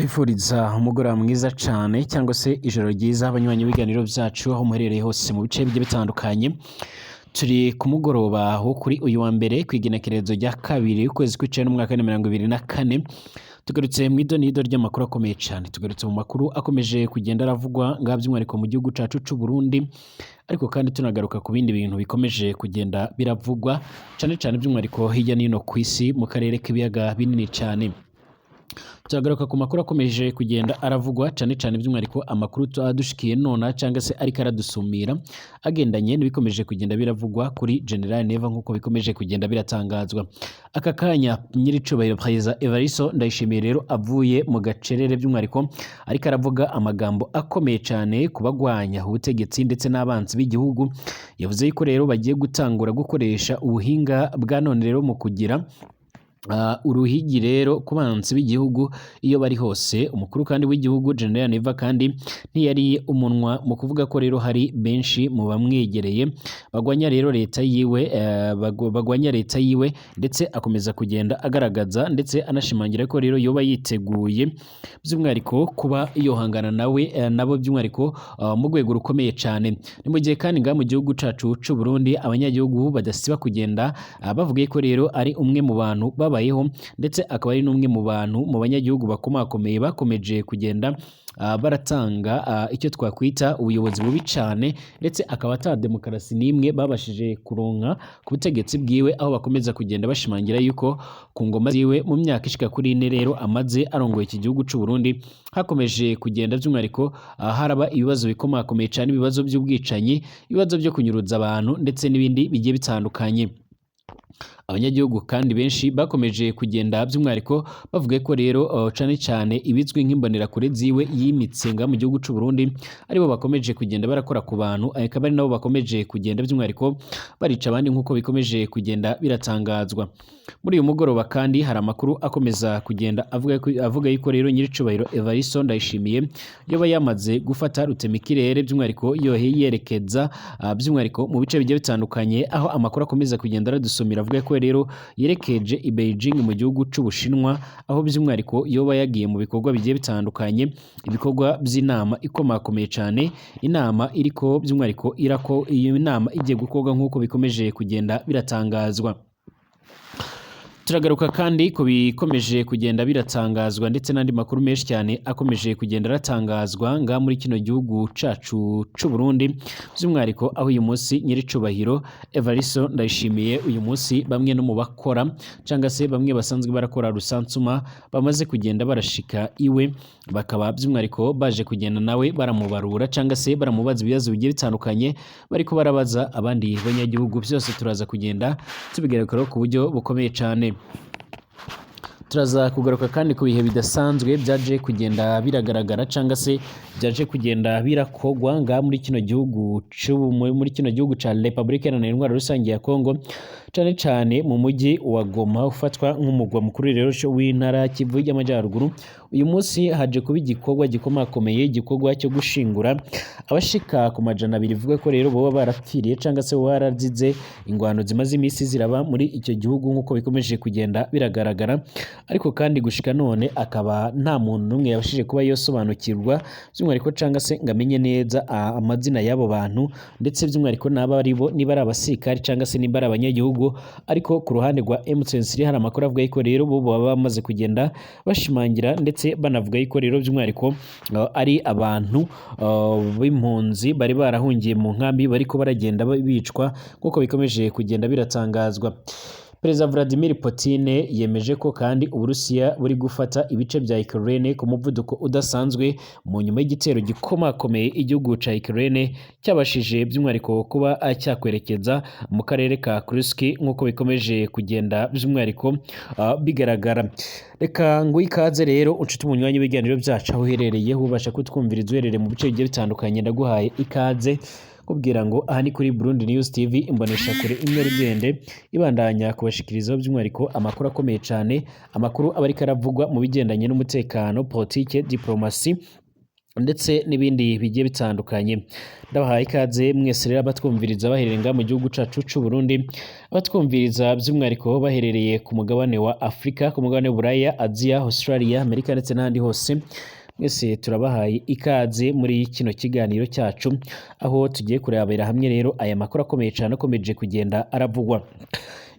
Ndabifuriza umugoroba mwiza cane cyangwa se ijoro ryiza, abanywanyi b'ibiganiro byacu aho muherereye hose mu bice bigiye bitandukanye. Turi ku mugoroba wo kuri uyu wa mbere, ku igenekerezo rya 2 ukwezi kw'icenda, umwaka wa 2024. Tugarutse mu idonido ry'amakuru akomeye cyane, tugarutse mu makuru akomeje kugenda aravugwa ngaha by'umwihariko mu gihugu cacu c'u Burundi, ariko kandi tunagaruka ku bindi bintu bikomeje kugenda biravugwa cane cane by'umwihariko hirya no hino ku isi, mu karere k'ibiyaga binini cyane. Turagaruka ku makuru akomeje kugenda aravugwa cane cane by'umwihariko amakuru adushikiye nona cyangwa se ariko aradusumira, agendanye n'ibikomeje kugenda biravugwa kuri General Neva nk'uko bikomeje kugenda biratangazwa aka kanya. Nyiricubahiro Perezida Evaristo Ndayishimiye rero avuye mu gacerere, by'umwihariko ariko aravuga amagambo akomeye cyane ku bagwanya ubutegetsi ndetse n'abanzi b'igihugu. Yavuze yuko rero bagiye gutangura gukoresha ubuhinga bwa none rero mu kugira uruhigi rero ku bansi b'igihugu iyo bari hose. Umukuru kandi w'igihugu General Neva kandi ntiyari umunwa mu kuvuga ko rero hari benshi mu bamwegereye bagwanya rero leta yiwe, bagwanya leta yiwe, ndetse akomeza kugenda agaragaza ndetse anashimangira ko rero yoba yiteguye by'umwihariko kuba yohangana nawe, nabo by'umwihariko mu rwego rukomeye cyane. Ni mu gihe kandi ngaha mu gihugu cacu c'u Burundi abanyagihugu badasiba kugenda bavuga ko rero ari umwe mu bantu babayeho, ndetse akaba ari n'umwe mu bantu mu banyagihugu bakomakomeye bakomeje kugenda baratanga icyo twakwita ubuyobozi bubi cyane, ndetse akaba ata demokarasi n'imwe babashije kuronka ku butegetsi bwiwe, aho bakomeza kugenda bashimangira yuko ku ngoma ziwe mu myaka ishika kuri 4 rero amaze arongoye iki gihugu c'u Burundi, hakomeje kugenda by'umwihariko haraba ibibazo bikomakomeye cyane, ibibazo by'ubwicanyi, ibibazo byo kunyuruza abantu ndetse n'ibindi bigiye bitandukanye. Abanyagihugu kandi benshi bakomeje kugenda by'umwihariko bavuga ko rero cane cane ibizwi nk'imbonerakure ziwe yimitse nga mu gihugu c'u Burundi aribo bakomeje kugenda barakora ku bantu, akaba ari nabo bakomeje kugenda by'umwihariko barica abandi nk'uko bikomeje kugenda biratangazwa. Muri uyu mugoroba kandi hari amakuru akomeza kugenda avuga yuko rero nyiricubahiro Evaristo Ndayishimiye yoba yamaze gufata rutemikirere, by'umwihariko yohe yerekeza by'umwihariko mu bice bigiye bitandukanye, aho amakuru akomeza kugenda aradusumira avuga ko rero yerekeje i Beijing mu gihugu c'Ubushinwa, aho by'umwihariko yoba yagiye mu bikorwa bigiye bitandukanye, ibikorwa by'inama ikomakomeye cyane, inama iriko by'umwihariko irako iyo nama igiye gukorwa nk'uko bikomeje kugenda biratangazwa. Turagaruka kandi ku bikomeje kugenda biratangazwa ndetse n'andi makuru menshi cyane akomeje kugenda aratangazwa ngaha muri kino gihugu cacu c'u Burundi, by'umwihariko aho uyu munsi nyiricubahiro Evaristo Ndayishimiye, uyu munsi bamwe no mu bakora cyangwa se bamwe basanzwe barakora rusansuma bamaze kugenda barashika iwe, bakaba by'umwihariko baje kugenda nawe baramubarura cyangwa se baramubaza ibibazo bigiye bitandukanye bariko barabaza abandi banyagihugu. Byose turaza kugenda tubigarukaho ku buryo bukomeye cyane. Turaza kugaruka kandi ku bihe bidasanzwe byaje kugenda biragaragara cyangwa se byaje kugenda birakogwa ngaha muri kino gihugu muri kino gihugu ca Republika Iharanira Intwaro Rusange ya Congo, cane cane mu mujyi wa Goma ufatwa nk'umugwa mukuru rero w'intara Kivu y'Amajyaruguru. Uyu munsi haje kuba igikorwa gikomakomeye, igikorwa cyo gushingura abashika ku 200, bivuga ko rero boba barapfiriye cyangwa se boba barazize ingwano zimaze iminsi ziraba muri icyo gihugu nk'uko bikomeje kugenda biragaragara. Ariko kandi gushika none akaba nta muntu n'umwe yabashije kuba yosobanukirwa by'umwihariko cyangwa se ngo amenye neza amazina y'abo bantu, ndetse by'umwihariko n'aba ari bo, niba ari abasirikari cyangwa se niba ari abanyagihugu. Ariko ku ruhande rwa M23 hari amakuru avuga yuko rero bo baba bamaze kugenda bashimangira ndetse banavuga yuko rero by'umwihariko ari abantu b'impunzi bari barahungiye mu nkambi bariko baragenda bicwa nk'uko bikomeje kugenda biratangazwa. Perezida Vladimir Putin yemeje ko kandi Uburusiya buri gufata ibice bya Ukraine ku muvuduko udasanzwe, mu nyuma y'igitero gikomakomeye igihugu ca Ukraine cyabashije by'umwihariko kuba cyakwerekeza mu karere ka Kursk nk'uko bikomeje kugenda by'umwihariko bigaragara. Reka nguhe ikaze rero unshuti munywanyi w'ibiganiro byacu, aho uherereye ubasha kutwumviriza uherereye mu bice bigiye bitandukanye, ndaguhaye ikaze kubwira ngo aha ni kuri Burundi News TV, imboneshakure imwe rugende ibandanya kubashikirizaho by'umwihariko amakuru akomeye cyane, amakuru aba ariko aravugwa mu bigendanye n'umutekano, politike, diplomasi. Ndetse n'ibindi bigiye bitandukanye. Ndabahaye ikaze mwese rero abatwumviriza baherereye ngaha mu gihugu cacu c'u Burundi, abatwumviriza by'umwihariko baherereye ku mugabane wa Afrika, ku mugabane w'Uburaya, Aziya, Australia, Amerika ndetse n'ahandi hose. Mwese turabahaye ikaze muri kino kiganiro cyacu, aho tugiye kurebera hamwe rero aya makuru akomeye cyane akomeje kugenda aravugwa.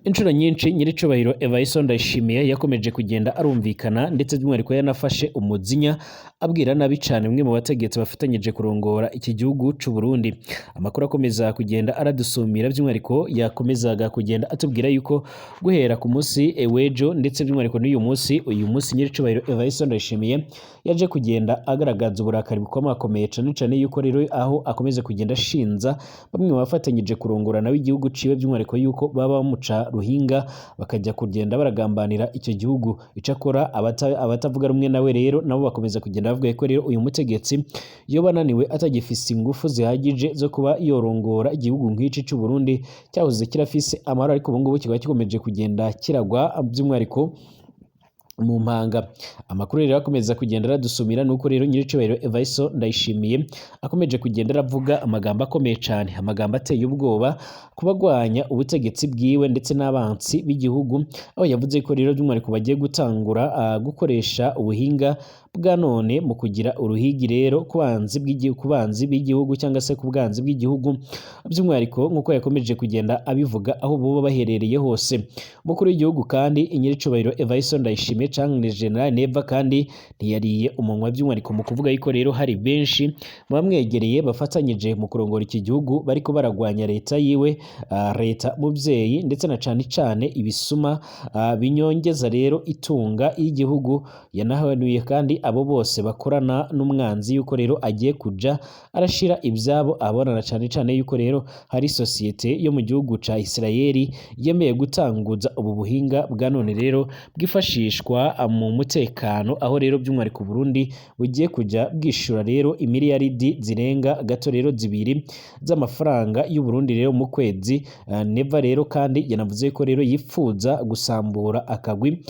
Inshuro nyinshi nyiricubahiro Evariste Ndayishimiye yakomeje kugenda arumvikana, ndetse by'umwihariko yanafashe umuzinya abwira nabi cyane umwe mu bategetsi bafatanyije kurongora iki gihugu c'u Burundi. Amakuru akomeza kugenda aradusumira, by'umwihariko yakomezaga kugenda atubwira yuko guhera ku munsi w'ejo, ndetse by'umwihariko n'uyu munsi, uyu munsi nyiricubahiro Evariste Ndayishimiye yaje kugenda agaragaza uburakari bukomakomeye cane cane, yuko rero aho akomeza kugenda ashinza bamwe mu bafatanyije kurongora nawe igihugu ciwe, by'umwihariko yuko baba bamuca ruhinga bakajya kugenda baragambanira icyo gihugu. Icakora abatavuga rumwe nawe rero nabo bakomeza kugenda bavuga ko rero uyu mutegetsi yoba ananiwe, atagifise ingufu zihagije zo kuba yorongora igihugu nk'ici c'u Burundi cyahoze kirafise amahoro, ariko ubu ngubu kikaba gikomeje kugenda kiragwa by'umwihariko mu mpanga. Amakuru rero akomeza kugenda aradusumira nuko rero nyiricubahiro Evariste Ndayishimiye akomeje kugenda aravuga amagambo akomeye cyane, amagambo ateye ubwoba kubagwanya ubutegetsi bwiwe ndetse n'abansi b'igihugu, aho yavuze ko rero by'umwihariko bagiye gutangura gukoresha ubuhinga bwa none mu kugira uruhigi rero ku banzi b'igihugu cyangwa se ku bwanzi bw'igihugu, by'umwihariko nk'uko yakomeje kugenda abivuga aho boba baherereye hose. Umukuru w'igihugu kandi nyiricubahiro Evariste Ndayishimiye canke General Neva kandi ntiyariye umunwa, by'umwihariko mu kuvuga yuko rero hari benshi mu bamwegereye bafatanyije mu kurongora iki gihugu bariko baragwanya leta yiwe, leta muvyeyi, ndetse na cane cane ibisuma binyongeza rero itunga y'igihugu. Yanahanuye kandi abo bose bakorana n'umwanzi yuko rero agiye kuja arashira ivyabo abona, na cane cane yuko rero hari sosiyete yo mu gihugu ca Isirayeli yemeye gutanguza ubu buhinga bwa none rero bwifashishwa mu mutekano, aho rero by'umwihariko Burundi bugiye kujya bwishura rero imiliyaridi zirenga gato rero 2 z'amafaranga y'u Burundi rero mu kwezi. Neva rero kandi yanavuze ko rero yifuza gusambura akagwi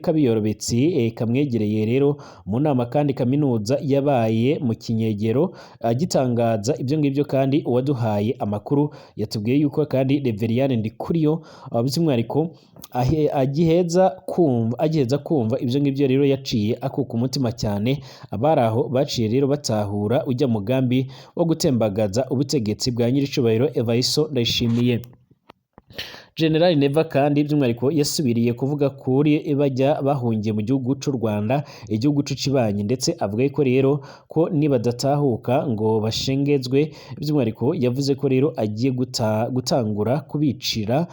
kabiyorobetsi kamwegereye rero mu nama kandi kaminuza yabaye mu kinyegero agitangaza ibyo ngibyo. Kandi uwaduhaye amakuru yatubwiye yuko kandi Reveriyani Ndikuriyo by'umwihariko agiheza kumva ibyo ngibyo rero yaciye akuka umutima cyane. Abari aho baciye rero batahura ujya mugambi wo gutembagaza ubutegetsi bwa nyiricubahiro Evariste Ndayishimiye. General Neva kandi by'umwihariko yasubiriye kuvuga kuri bajya bahungiye mu gihugu c'u Rwanda, igihugu c'icibanyi, ndetse avuga ko rero ko nibadatahuka ngo bashengezwe, by'umwihariko yavuze ko rero agiye gutangura kubicira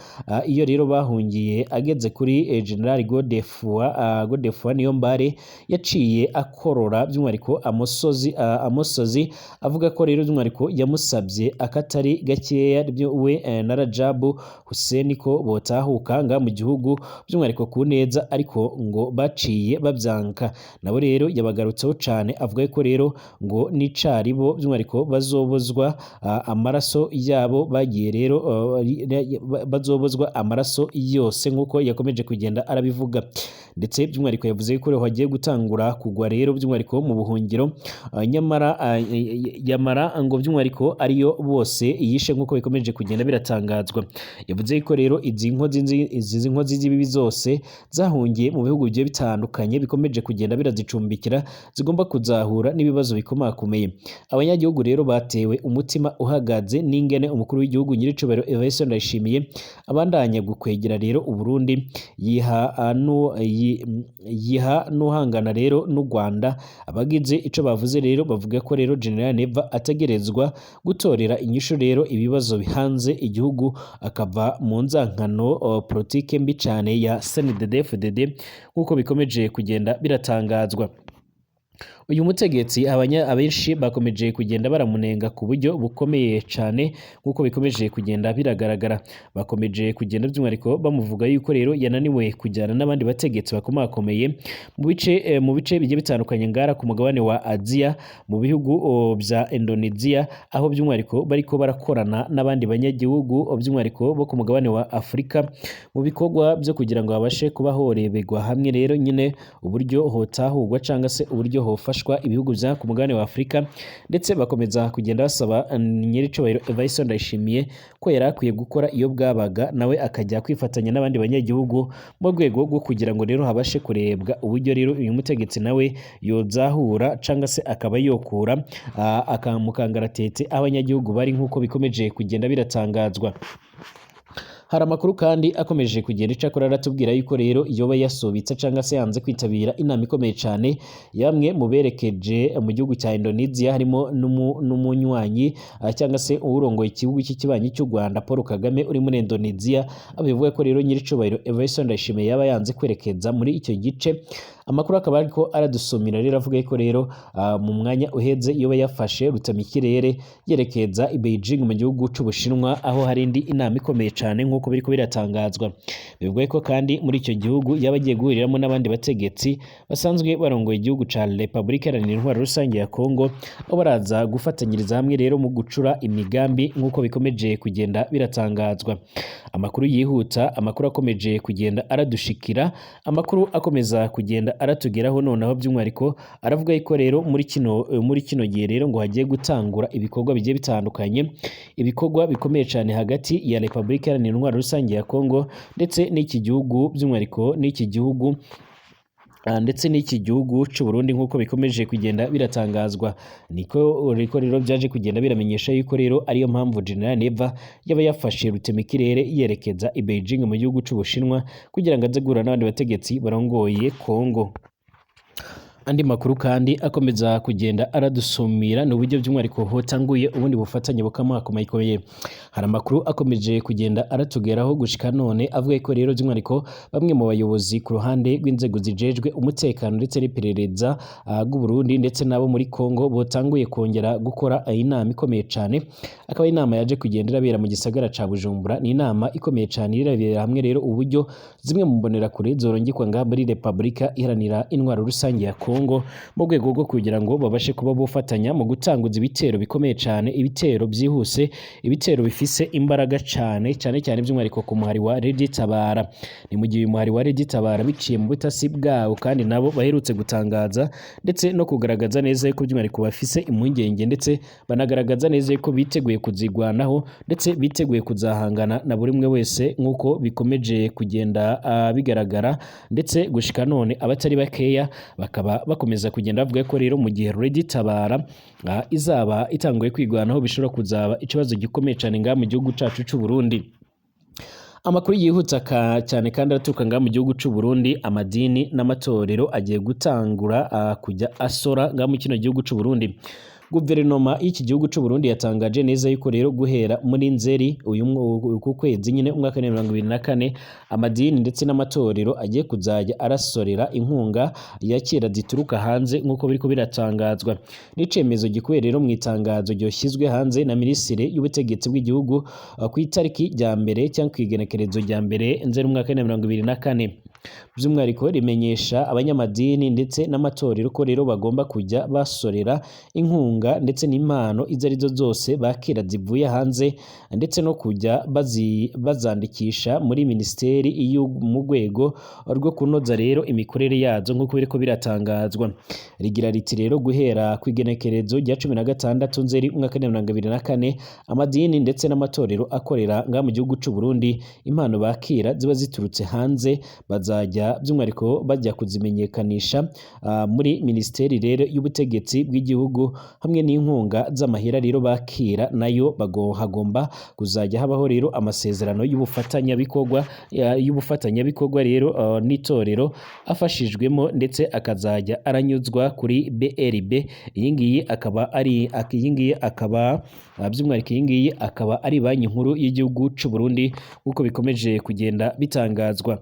iyo rero bahungiye. Ageze kuri General Godefroid Niyombare yaciye akorora by'umwihariko amosozi avuga ko rero by'umwihariko yamusabye akatari gakeya we na Rajabu Hussein ko botahuka nga mu gihugu by'umwihariko ku neza, ariko ngo baciye babyanka. Nabo rero yabagarutseho cane avuga ko rero ngo n'icaribo by'umwihariko bazobozwa amaraso yabo bagiye rero bazobozwa amaraso yose nk'uko yakomeje kugenda arabivuga. Ndetse by'umwihariko yavuze ko rero hagiye gutangura kugwa rero by'umwihariko mu buhungiro, nyamara yamara ngo by'umwihariko ariyo bose yishe nk'uko bikomeje kugenda biratangazwa. Yavuze ko rero izi nkozi z'ibibi zose zahungiye mu bihugu bigiye bitandukanye bikomeje kugenda birazicumbikira zigomba kuzahura n'ibibazo bikomakomeye. Abanyagihugu rero batewe umutima uhagaze n'ingene umukuru w'igihugu nyiricubahiro Evariste Ndayishimiye abandanya gukwegera rero Uburundi, yiha n'uhangana rero n'u Rwanda. Abagize ico bavuze rero bavuga ko rero General Neva ategerezwa gutorera inyishu rero ibibazo bihanze igihugu, akava mu nzankano politike mbi cane ya CNDD-FDD nk'uko bikomeje kugenda biratangazwa. Uyu mutegetsi abenshi bakomeje kugenda baramunenga ku buryo bukomeye cane nk'uko bikomeje kugenda biragaragara. Bakomeje kugenda by'umwihariko bamuvuga yuko rero yananiwe kujyana n'abandi bategetsi bakomakomeye mu bice bigiye bitandukanye ngara ku mugabane wa Aziya, mu bihugu bya Indonesia, aho by'umwihariko bariko barakorana n'abandi banyagihugu by'umwihariko bo ku mugabane wa Afurika mu bikorwa byo kugira ngo babashe kuba horeberwa hamwe rero nyine uburyo hotahurwa cyangwa se uburyo hofashwa bifashwa ibihugu vya ku mugabane wa Afurika, ndetse bakomeza kugenda basaba nyiricubahiro Evariste Ndayishimiye ko yari akwiye gukora iyo bwabaga, nawe akajya kwifatanya n'abandi banyagihugu mu rwego rwo kugira ngo rero habashe kurebwa uburyo rero uyu mutegetsi nawe yozahura cyangwa se akaba yokura akamukangaratete abanyagihugu bari, nk'uko bikomeje kugenda biratangazwa. Hari amakuru kandi akomeje kugenda icakora aratubwira yuko rero yoba yasubitse cyangwa se yanze kwitabira inama ikomeye cyane yamwe mu berekeje mu gihugu cya Indonesia, harimo n'umunywanyi cyangwa se uwurongoye igihugu cy'ikibanyi cy'u Rwanda Paul Kagame uri muri Indonesia, aho bivuga ko rero nyiricubahiro Evariste Ndayishimiye yaba yanze kwerekeza muri icyo gice. Amakuru akaba ariko aradusumira rero avuga ko rero mu mwanya uheze yoba yafashe rutemikirere yerekeza i Beijing mu gihugu c'Ubushinwa, aho hari indi inama ikomeye cyane nk'uko biriko biratangazwa. Bivuga ko kandi muri icyo gihugu yaba agiye guhuriramo n'abandi bategetsi basanzwe barongoye igihugu ca Republika Iharanira Intwaro Rusange ya Kongo, aho baraza gufatanyiriza hamwe rero mu gucura imigambi nk'uko bikomeje kugenda biratangazwa. Amakuru yihuta, amakuru akomeje kugenda aradushikira, amakuru akomeza kugenda aratugeraho noneho by'umwihariko aravuga yuko rero muri kino gihe rero ngo hagiye gutangura ibikorwa bigiye bitandukanye, ibikorwa bikomeye cyane hagati ya Republika Iharanira Intwaro Rusange ya Kongo ndetse n'iki gihugu, by'umwihariko n'iki gihugu ndetse n'iki gihugu c'u Burundi nk'uko bikomeje kugenda biratangazwa. Niko riko rero byaje kugenda biramenyesha yuko rero ariyo mpamvu General Neva yaba yafashe rutemikirere yerekeza i Beijing mu gihugu c'u Bushinwa kugira ngo aze guhura n'abandi bategetsi barongoye Kongo. Andi makuru kandi akomeza kugenda aradusumira ni uburyo by'umwihariko hotanguye ubundi bufatanye bukamakomeye. Hari amakuru akomeje kugenda aratugeraho gushika none avuga ko rero by'umwihariko bamwe mu bayobozi ku ruhande rw'inzego zijejwe umutekano ndetse n'iperereza bw'u Burundi ndetse n'abo muri Kongo botanguye kongera gukora inama ikomeye cyane, akaba inama yaje kugenda irabera mu gisagara ca Bujumbura. Ni inama ikomeye cyane irabera hamwe rero uburyo zimwe mu mbonerakure zorongekwa ngaha muri Republika Iharanira Intwaro Rusange ya Kongo mu rwego rwo kugira ngo babashe kuba bofatanya mu gutanguza ibitero bikomeye cyane, ibitero byihuse, ibitero bifise imbaraga cyane cyane cyane by'umwihariko ku muhari wa Tabara. Ni mu gihe uyu muhari wa Tabara biciye mu butasi bwabo kandi nabo baherutse gutangaza ndetse no kugaragaza neza yuko by'umwihariko bafise impungenge, ndetse banagaragaza neza yuko biteguye kuzigwanaho ndetse biteguye kuzahangana na buri umwe wese nk'uko bikomeje kugenda bigaragara. Ndetse gushika none abatari bakeya bakaba bakomeza kugenda bavuga ko rero mu gihe Tabara izaba itanguye kwigwanaho bishobora kuzaba ikibazo gikomeye cyane ngaha mu gihugu cacu c'u Burundi. Amakuru yihuta cyane kandi araturuka ngaha mu gihugu c'u Burundi, amadini n'amatorero agiye gutangura kujya asora ngaha mu kino gihugu c'u Burundi. Guverinoma y'iki gihugu c'u Burundi yatangaje neza yuko rero guhera muri Nzeri uyu ku kwezi nyine umwaka wa 2024 amadini ndetse n'amatorero agiye kuzajya arasorera inkunga yakira zituruka hanze nk'uko biriko biratangazwa. N'icemezo gikubiye rero mu itangazo ryoshyizwe hanze na Minisitiri y'ubutegetsi bw'igihugu ku itariki rya mbere cyangwa kw'igenekerezo rya mbere Nzeri umwaka wa 2024. By'umwihariko rimenyesha abanyamadini ndetse n'amatorero ko rero bagomba kujya basorera inkunga ndetse n'impano izo arizo zose bakira zivuye hanze, ndetse no kujya bazandikisha muri minisiteri mu rwego rwo kunoza rero imikorere yazo nk'uko biriko biratangazwa. Rigira riti rero guhera ku igenekerezo rya 16 Nzeri umwaka wa 2024 amadini ndetse n'amatorero akorera ngaha mu gihugu c'u Burundi impano bakira ziba ziturutse hanze bazajya by'umwihariko bajya kuzimenyekanisha muri minisiteri rero y'ubutegetsi bw'igihugu, hamwe n'inkunga z'amahera rero bakira nayo hagomba kuzajya habaho rero amasezerano y'ubufatanyabikorwa rero n'itorero afashijwemo ndetse akazajya aranyuzwa kuri BRB. Iyi ngiyi akaba ari iyi ngiyi akaba by'umwihariko iyi ngiyi akaba ari banki nkuru y'igihugu c'u Burundi nk'uko bikomeje kugenda bitangazwa.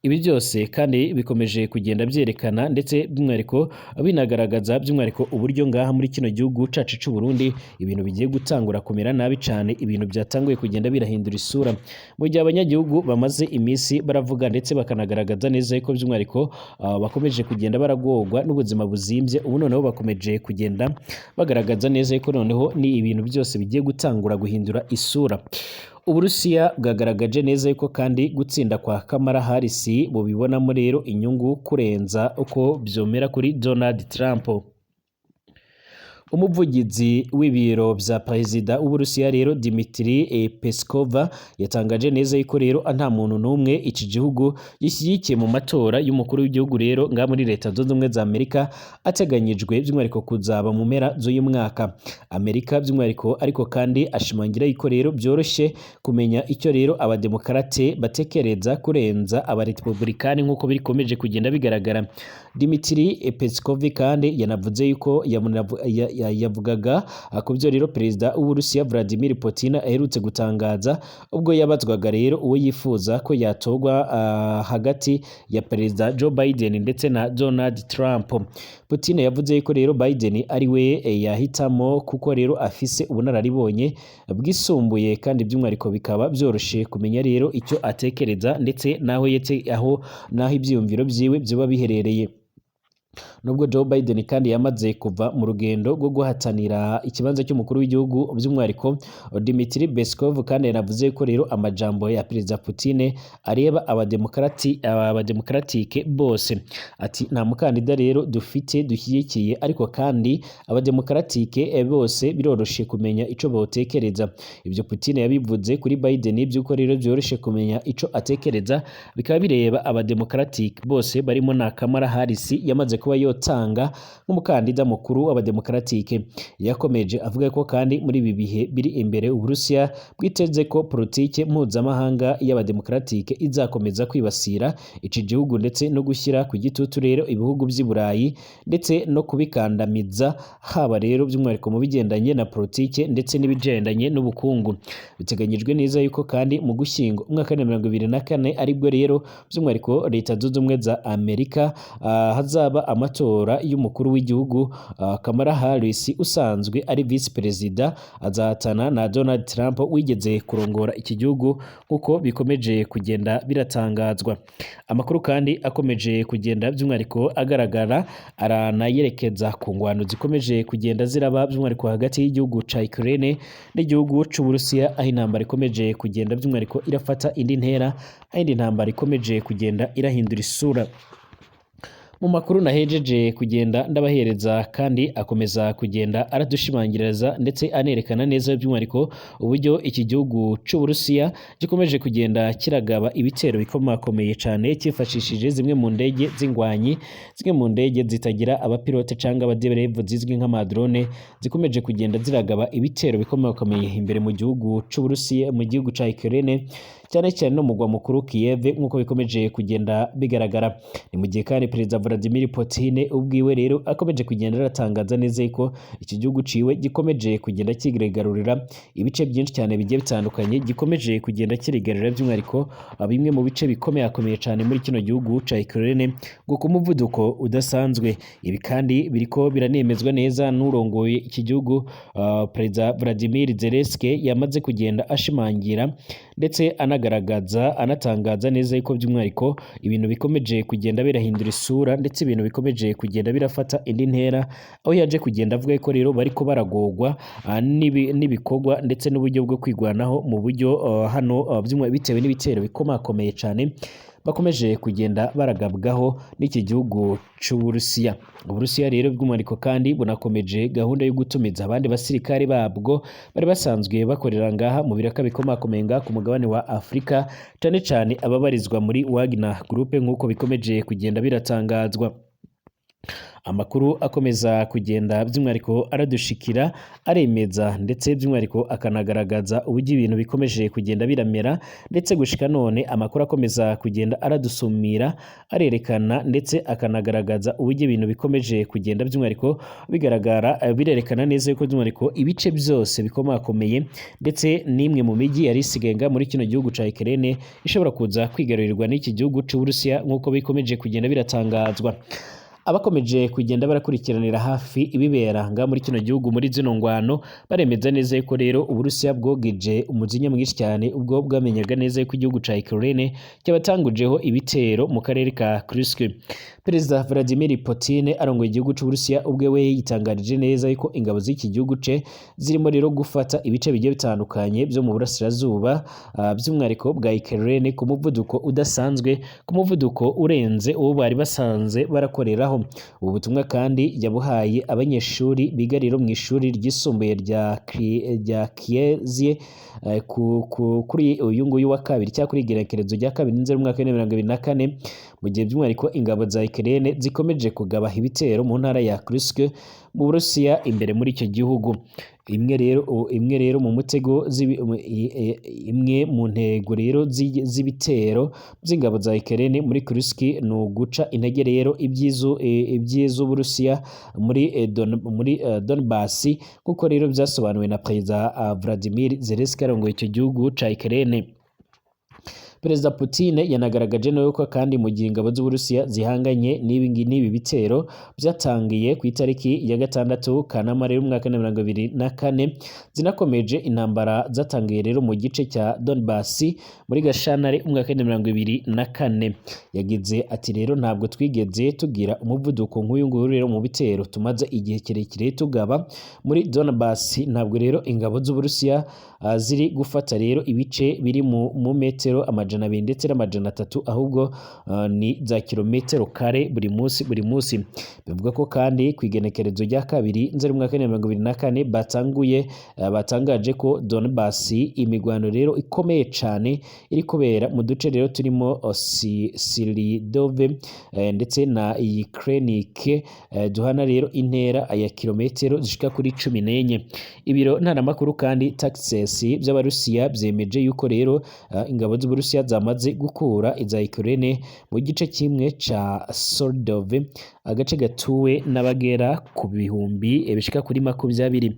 Ibi byose kandi bikomeje kugenda byerekana ndetse by'umwihariko binagaragaza by'umwihariko uburyo ngaha muri kino gihugu cacu c'u Burundi ibintu bigiye gutangura kumera nabi cyane, ibintu byatanguye kugenda birahindura isura mu gihe abanyagihugu bamaze iminsi baravuga ndetse bakanagaragaza neza ko by'umwihariko bakomeje kugenda baragorwa n'ubuzima buzimbye. Ubu noneho bakomeje kugenda bagaragaza neza ko noneho ni ibintu byose bigiye gutangura guhindura isura. Uburusiya bwagaragaje neza yuko kandi gutsinda kwa Kamala Harris bubibonamo rero inyungu kurenza uko vyomera kuri Donald Trump. Umuvugizi w'ibiro vya perezida w'Uburusiya rero Dmitry Peskov yatangaje neza yuko rero nta muntu n'umwe iki gihugu gishyigikiye mu matora y'umukuru w'igihugu rero nga muri Leta Zunze Ubumwe za Amerika ateganyijwe by'umwihariko kuzaba mu mpera z'uyu mwaka. Amerika by'umwihariko ariko kandi ashimangira yuko rero byoroshye kumenya icyo rero abademokarate batekereza kurenza abarepublikani nk'uko bikomeje kugenda bigaragara. Dmitry Peskov kandi yanavuze yuko yavugaga ku byo rero perezida w'Uburusiya Vladimir Putin aherutse gutangaza ubwo yabazwaga rero uwo yifuza ko yatogwa hagati ya perezida Joe Biden ndetse na Donald Trump. Putin yavuze yuko rero Biden ari we yahitamo kuko rero afise ubunararibonye bwisumbuye kandi by'umwihariko bikaba byoroshe kumenya rero icyo atekereza ndetse naho yetse aho naho ibyiyumviro byiwe byoba biherereye. Nubwo Joe Biden kandi yamaze kuva mu rugendo rwo guhatanira ikibanza cy'umukuru w'igihugu by'umwihariko Dmitry Peskov kandi yanavuze ko rero amajambo ya perezida Putin areba abademokarati abademokratike bose. Ati nta mukandida rero dufite dushyigikiye ariko kandi abademokaratike bose biroroshe kumenya ico botekereza. Ibyo Putin yabivuze kuri Biden by'uko rero byoroshe kumenya ico atekereza bikaba bireba abademokratike bose barimo na Kamala Harris yamaze kuba yotanga nk'umukandida mukuru w'abademokratike. Yakomeje avuga ko kandi muri ibi bihe biri imbere Uburusiya bwiteze ko politike mpuzamahanga y'abademokratike izakomeza kwibasira iki gihugu ndetse no gushyira ku gitutu rero ibihugu by'i Burayi ndetse no kubikandamiza haba rero by'umwihariko mu bigendanye na politike ndetse n'ibigendanye n'ubukungu. Biteganyijwe neza yuko kandi mu Gushyingo umwaka wa 2024 aribwo rero by'umwihariko Leta Zunze Ubumwe za Amerika hazaba amatora y'umukuru w'igihugu. Kamala Harris usanzwe ari vice perezida azahatana na Donald Trump wigeze kurongora iki gihugu nk'uko bikomeje kugenda biratangazwa. Amakuru kandi akomeje kugenda by'umwihariko agaragara aranayerekeza ku ngwano zikomeje kugenda ziraba by'umwihariko hagati y'igihugu ca Ukraine n'igihugu c'Uburusiya aho intambara ikomeje kugenda by'umwihariko irafata indi ntera aho indi ntambara ikomeje kugenda irahindura isura. Mu makuru nahejeje kugenda ndabahereza kandi akomeza kugenda aradushimangiriza ndetse anerekana neza by'umwihariko uburyo iki gihugu c'Uburusiya gikomeje kugenda kiragaba ibitero bikomakomeye cyane cyifashishije zimwe mu ndege z'ingwanyi, zimwe mu ndege zitagira abapilote cyangwa abaderevu zizwi nk'amadrone zikomeje kugenda ziragaba ibitero bikomakomeye imbere mu gihugu c'Uburusiya mu gihugu ca Ukraine cyane cyane no mugwa mukuru Kiev nk'uko bikomeje kugenda bigaragara. Ni mu gihe kandi perezida Vladimir Putin ubwiwe rero akomeje kugenda aratangaza neza ko iki gihugu ciwe gikomeje kugenda kigarurira ibice byinshi cyane bigiye bitandukanye, gikomeje kugenda kirigarurira by'umwihariko bimwe mu bice bikomeye akomeye cyane muri kino gihugu ca Ukraine ngo ku muvuduko udasanzwe. Ibi kandi biriko biranemezwa neza n'urongoye iki gihugu perezida Vladimir Zelensky yamaze kugenda ashimangira ndetse anagaragaza anatangaza neza yuko by'umwihariko ibintu bikomeje kugenda birahindura isura ndetse ibintu bikomeje kugenda birafata indi ntera, aho yaje kugenda avuga ko rero bariko baragogwa n'ibikorwa ndetse n'uburyo bwo kwigwanaho mu buryo hano bitewe n'ibitero bikomakomeye cyane bakomeje kugenda baragabwaho n'iki gihugu c'Uburusiya. Uburusiya rero by'umwihariko kandi bunakomeje gahunda yo gutumiza abandi basirikare babwo bari basanzwe bakorera ngaha mu biraka bikomakomeye ngaha ku mugabane wa Afurika, cyane cyane ababarizwa muri Wagner Group nk'uko bikomeje kugenda biratangazwa. Amakuru akomeza kugenda by'umwihariko aradushikira aremeza ndetse by'umwihariko akanagaragaza uburyo ibintu bikomeje kugenda biramera, ndetse gushika none amakuru akomeza kugenda aradusumira arerekana ndetse akanagaragaza uburyo ibintu bikomeje kugenda by'umwihariko bigaragara, birerekana neza yuko by'umwihariko ibice byose bikomakomeye ndetse n'imwe mu mijyi yari isigaye nga muri kino gihugu ca Ukraine ishobora kuza kwigarurirwa n'iki gihugu c'Uburusiya nk'uko bikomeje kugenda biratangazwa. Abakomeje kugenda barakurikiranira hafi ibibera nga muri kino gihugu muri zino ngwano baremeza neza yuko rero Uburusiya bwogije umujinya mwinshi cyane ubwo bwamenyaga neza yuko igihugu ca Ukraine cyabatangujeho ibitero mu karere ka Kursk. Perezida Vladimir Putin arongoye igihugu c'Uburusiya ubwe we yitangarije neza yuko ingabo z'iki gihugu ce zirimo rero gufata ibice bigiye bitandukanye byo mu burasirazuba, by'umwihariko bwa Ukraine, ku muvuduko udasanzwe, ku muvuduko urenze uwo bari basanze barakoreraho. Ubu butumwa kandi yabuhaye abanyeshuri biga rero mu ishuri ryisumbuye rya Kiev kuri uyu nguyu wa kabiri, cyangwa kuri igenekerezo rya 2 Nzeri umwaka wa 2024, mu gihe by'umwihariko ingabo za Ukraine zikomeje kugaba ibitero mu ntara ya Kursk mu Burusiya imbere muri icyo gihugu. Imwe rero mu mutego imwe mu ntego rero z'ibitero by'ingabo za Ukraine muri Kursk ni uguca intege rero iby'iz'Uburusiya muri Donbass, kuko rero byasobanuwe na Perezida Vladimir Zelensky arongoye icyo gihugu ca Ukraine. Perezida Putin yanagaragaje ko kandi mu gihe ingabo z'Uburusiya zihanganye n'ibi bitero byatangiye ku itariki ya 6 Kanama rero umwaka wa 2024, zinakomeje intambara zatangiye rero mu gice cya Donbass muri Gashyantare umwaka wa 2024. Yagize ati: "Rero ntabwo twigeze tugira umuvuduko nk'uyu nguyu rero mu bitero tumaze igihe kirekire tugaba muri Donbass. Ntabwo rero ingabo z'Uburusiya ziri gufata rero ibice biri mu metero 200 ndetse n'300, ahubwo ni za kilometero kare buri munsi, buri munsi." Bivuga ko kandi ku igenekerezo rya 2 Nzeri umwaka wa 2024 batanguye batangaje ko Donbass imigwano rero ikomeye cane iri kubera mu duce rero turimo Selidove ndetse na Ukrainike, duhana rero intera ya kilometero zishika kuri 14. Ibiro ntaramakuru kandi TASS by'Abarusiya byemeje yuko rero ingabo z'Uburusiya zamaze gukura iza Ukraine mu gice kimwe ca Soldove, agace gatuwe n'abagera ku bihumbi bishika kuri 20.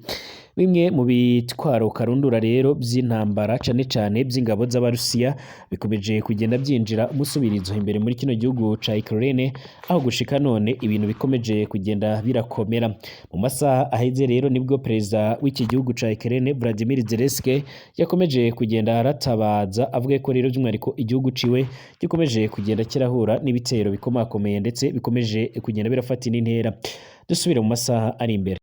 Bimwe mu bitwaro karundura rero by'intambara, cane cane by'ingabo z'Abarusiya, bikomeje kugenda byinjira umusubirizo imbere muri kino gihugu ca Ukraine, aho gushika none ibintu bikomeje kugenda birakomera. Mu masaha aheze rero nibwo perezida w'iki gihugu ca Ukraine Vladimir Zelensky yakomeje kugenda aratabaza, avuga ko rero by'umwihariko igihugu ciwe gikomeje kugenda kirahura n'ibitero bikomakomeye, ndetse bikomeje kugenda birafata indi ntera. Dusubire mu masaha ari imbere.